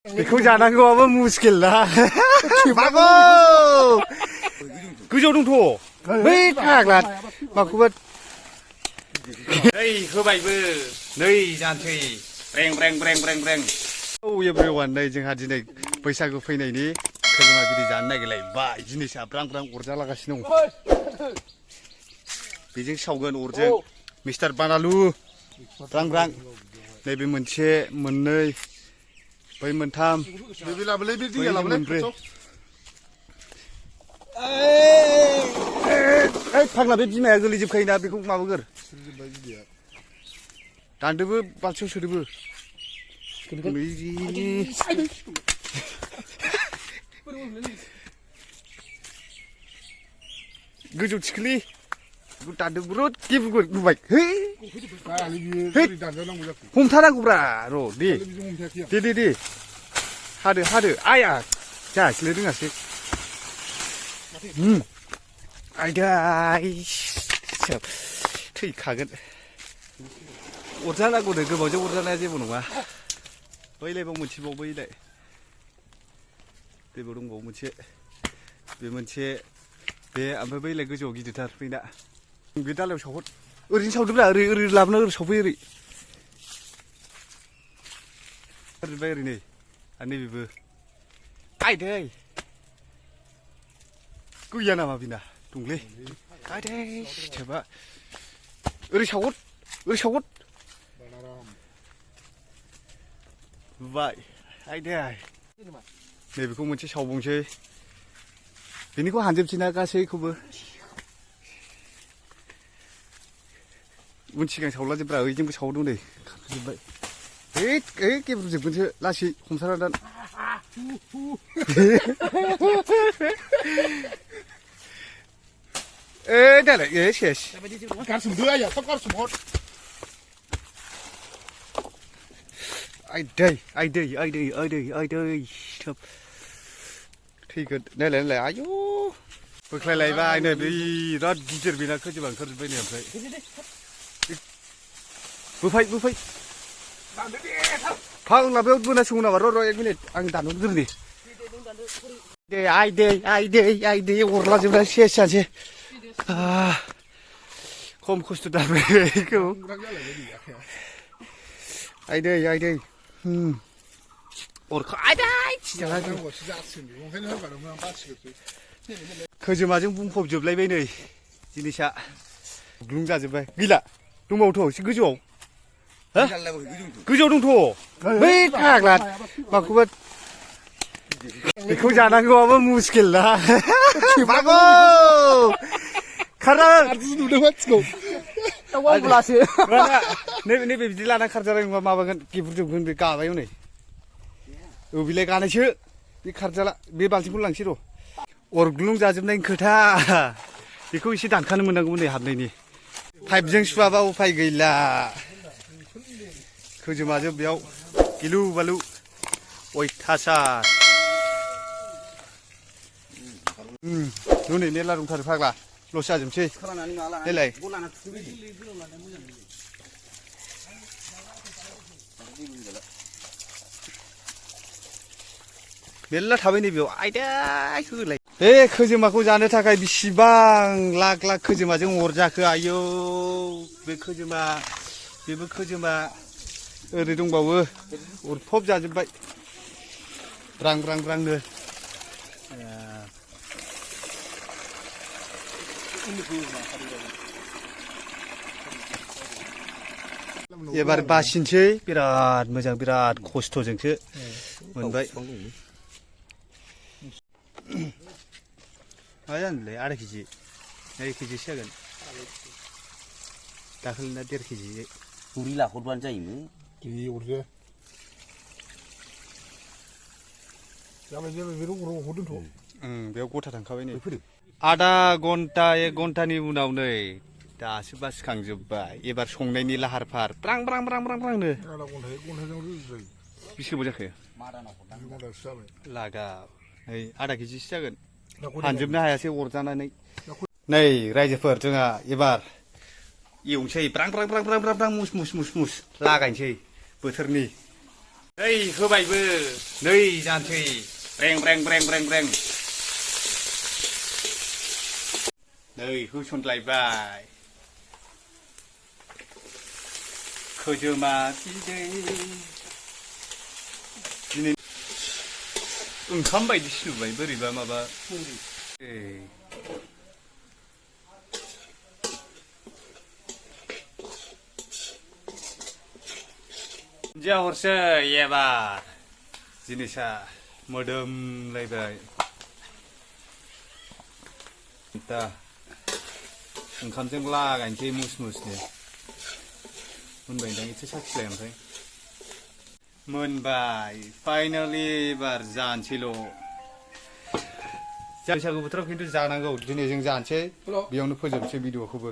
बेखौ जानांगौआबो मुस्किल ना मागौ गोजौ दंथ' बै फाग्ला माखौबा नै होबायबो नै जानोसै ब्रें ब्रें ब्रें ब्रें ब्रें औ एभ्रिवान नै जोंहा दिनै बैसागु फैनायनि खोजोमा बिदै जानो नागिरलायबाय जिनिसा ब्रां ब्रां अरजालागासिनो दं बेजों सावगोन अरजों मिस्टार बानालु ब्रां ब्रां नैबे मोनसे मोननै बै मोनथाम बै मोनब्रै ओइ फाग्ला बे बिमाया गोलैजोबखायोना बेखौ माबागोर दानदोबो बालथियाव सोदोबो गोजौ थिखोलै दानदो बुरुद गेबुगोर नुबाय हमथानांगौब्रा र' दे हादो आया जायासैलै रोङासै आयदाय थैखागोन अरजानांगौनो गोबावजों अरजानाया जेबो नङा बैलायबाव मोनसेबाव बैलाय दैबाव दंबावो मोनसे बे मोनसे बे ओमफ्राय बैलाय गोजौआव गिदिरथार फैना बे दालायाव सावहर ओरैनो सावदोब्रा ओरै लाबोना ओरै सावफै ओरै ओरैबाय ओरै नै आरो नैबेबो आयदै गैया नामा बिना दंलै आयदै सिथोबा ओरै सावहर बाय आयदै नैबेखौ मोनसे सावबावनोसै बेनिखौ हानजोबसै ना गासैखौबो उन सिगां सावलाजोब्रा ओइजोंबो सावदों नै खारजोब्बाय ओइ गेब्रुजोबगोनसो लासै हमथाना दान दालाय सेस गारसोमदो आइया थाब गारसोमहर आयदै थाब थैगोन नायलाय आयु बोख्लायलायबाय नै बिराद गिदिर बेना खोजोमा ओंखारजोब्बाय नै ओमफ्राय बोफाय फाग्ला बेयाव बोनांसिगौ नामा र' 1 मिनिट आं दानहरग्रो दे आयदै अरलाजोबना सेस जानोसै खम खस्थ' दानबायखौ आयदै अरखौ खोजोमाजों बुंफबजोबलायबाय नै जिनिसा गुलुं जाजोब्बाय गैला दंबावोथ' एसे गोजौआव गोजौआव दंथ' बै फाग्ला माखौबा बेखौ जानांगौआबो मुस्किल ना मागौ नैबे बिदि लाना खारजानाय नङा माबागोन गेब्रुजोबगोन बे गाबायाव नै औ बिलाय गानायसो बे खारजाला बे बाल्थिंखौ लांसै र' अरग्लुं जाजोबनायनि खोथा बेखौ एसे दानखानो मोननांगौमोन नै हाबनायनि पाइपजों सुवाबा उफाय गैला खोजोमाजों बेयाव गिलु बालु अयथासार नै मेरला दंथारो फाग्ला लस जाजोबसै देलाय मेरला थाबाय नै बेयाव आयदै होलाय बे खोजोमाखौ जानो थाखाय बिसिबां लाख खोजोमाजों अरजाखो आयौ बे खोजोमा बेबो खोजोमा ओरै दंबावो अरफब जाजोब्बाय ब्रांनो एबार बासिनोसै बिराद मोजां बिराद खस्थ'जोंसो मोनबाय मा जानोलै आधा केजि 1 केजिसो जागोन दाखालिना 1.5 केजि उरि लाहरबानो जायोमोन केजि अरजा जाबाय हरदोंथ' बेयाव गथा थांखाबाय नै आधा घन्टा 1 घन्टानि उनाव नै दासो बासिखांजोब्बाय एबार संनायनि लाहार फाहार ब्रांनो बेसे गोबाव जाखो लागाव नै आधा केजिसो जागोन हानजोबनो हायासै अरजानानै नै रायजोफोर जोंहा एबार एवनोसै ब्रां मुस लागायनोसै बोथोरनि नै होबायबो नै जानोसै ब्रें ब्रें ब्रें ब्रें ब्रें नै होसनलायबाय खोजोमा बिदै दिनै ओंखाम बायदिसो नुबाय बोरैबा माबा दुन्दिया हरसै एबार जिनिसा मोदोमलायबाय दा ओंखामजों लागायनोसै मुस मुसनो मोनबायदां एसे साखिलाय ओमफ्राय मोनबाय फाइनालि एबार जानोसैल' बैसागु बोथोराव खिन्थु जानांगौ दिनै जों जानोसै बेयावनो फोजोबनोसै भिडिअखौबो